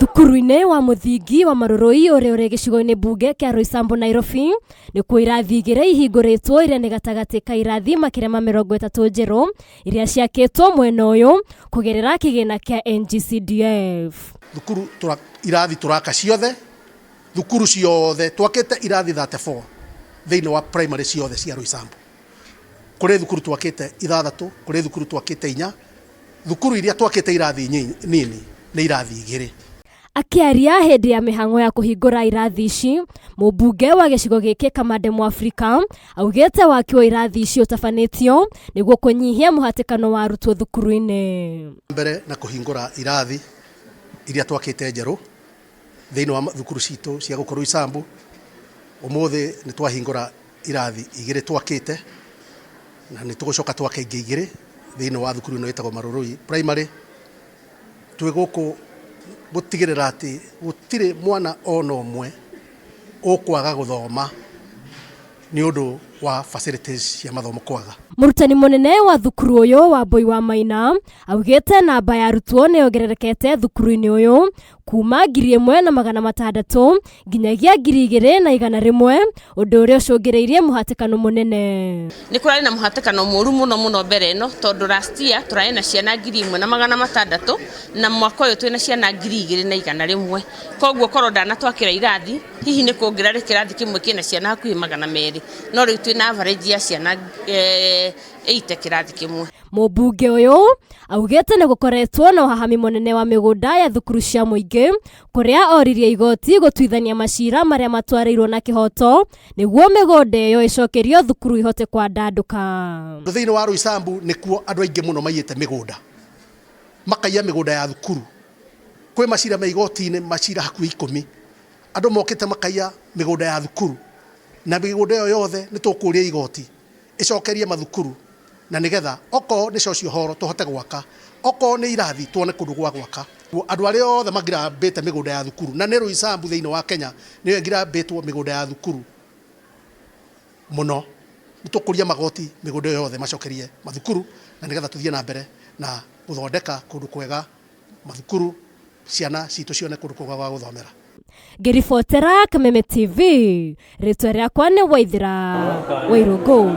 Thukuru-inĩ wa mũthingi wa Marũrũi ũrĩa ũrĩ gĩcigo-inĩ mbunge kĩa Roysambu Nairobi nĩkuo irathi igĩrĩ ihingũrĩtwo iria nĩ gatagatĩ ka irathi makĩria ma 30 njerũ iria ciakĩtwo mwena ũyũ kũgerera kĩgĩna kĩa NGCDF. Thukuru tura, irathi turaka ciothe thukuru ciothe twakĩte irathi 34 thĩinĩ wa primary ciothe cia Roysambu. Kũrĩ thukuru twakĩte ithathatũ, kũrĩ thukuru twakĩte inya, thukuru iria twakĩte irathi nini nĩ irathi igĩrĩ. Akĩaria hĩndĩ ya mĩhang'o ya kũhingũra irathi ici, mũmbunge wa gĩcigo gĩkĩ Kamande Mũafrika augĩte waki wa irathi ici ũtabanĩtio nĩguo kũnyihia mũhatĩkano wa arutwo thukuru-inĩ. Mbere na kũhingũra irathi iria twakĩte njerũ thĩinĩ wa thukuru citũ cia gũkũ Roysambu, ũmũthĩ nĩ twahingũra irathi igĩrĩ twakĩte na nĩ tũgũcoka twake ingĩ igĩrĩ thĩinĩ wa thukuru ĩno ĩtagwo Marũrũi Primary. Twĩ gũkũ gũtigĩrĩra atĩ gũtirĩ mwana ona ũmwe ũkwaga gũthoma nĩ ũndũ wa facilities cia mathomo kwaga. Mũrutani mũnene wa thukuru ũyũ wa Mbui wa Maina augĩte namba ya arutwo nĩ yongererekete thukuru-inĩ ũyũ kuma 1600 nginyagia 2100, ũndũ ũrĩa ũcũngĩrĩirie mũhatĩkano mũnene. Nĩ kũrarĩ na mũhatĩkano mũru mũno mũno mbere ĩno tondũ last year tũrarĩ na ciana 1600 na mwaka ũyũ twĩna ciana 2100. Koguo korwo ndanatwakĩra irathi hihi nĩ kũngĩrarĩ kĩrathi kĩmwe kĩna ciana hakuhĩ 200, no rĩu twĩna average ya ciana 80 kĩrathi kĩmwe. Mũmbunge ũyũ augĩte nĩ gũkoretwo na ũhahami mũnene wa mĩgũnda ya thukuru cia mũingĩ kũrĩa oririe igoti gũtuithania macira marĩa matwarĩirwo na kĩhoto nĩguo mĩgũnda ĩyo ĩcokerio thukuru ihote kwandandũka. Thĩinĩ wa Roysambu nĩkuo andũ aingĩ mũno maiyĩte mĩgũnda, makaiya mĩgũnda ya thukuru. Kwĩ macira me igoti-inĩ, macira hakuhĩ 10, andũ mokĩte makaiya mĩgũnda ya thukuru, na mĩgũnda ĩyo yothe nĩ tũkũria igoti ĩcokerie mathukuru, na nĩgetha okorwo nĩ social hall tũhote gwaka, okorwo nĩ irathi tuone kũndũ gwa gwaka. Andũ arĩa othe mangirambĩte mĩgũnda ya thukuru, na nĩ Roysambu thĩinĩ wa Kenya nĩyo ĩngirambĩtwo mĩgũnda ya thukuru mũno, nĩ tũkũria magoti mĩgũnda ĩyo yothe macokerie mathukuru, na nĩgetha tũthiĩ na mbere na gũthondeka kũndũ kwega mathukuru, ciana citũ cione kũndũ kwega gwa gũthomera. Ngĩribotera Kameme TV, rĩtwa rĩakwa nĩ Waithera Wairũngũ.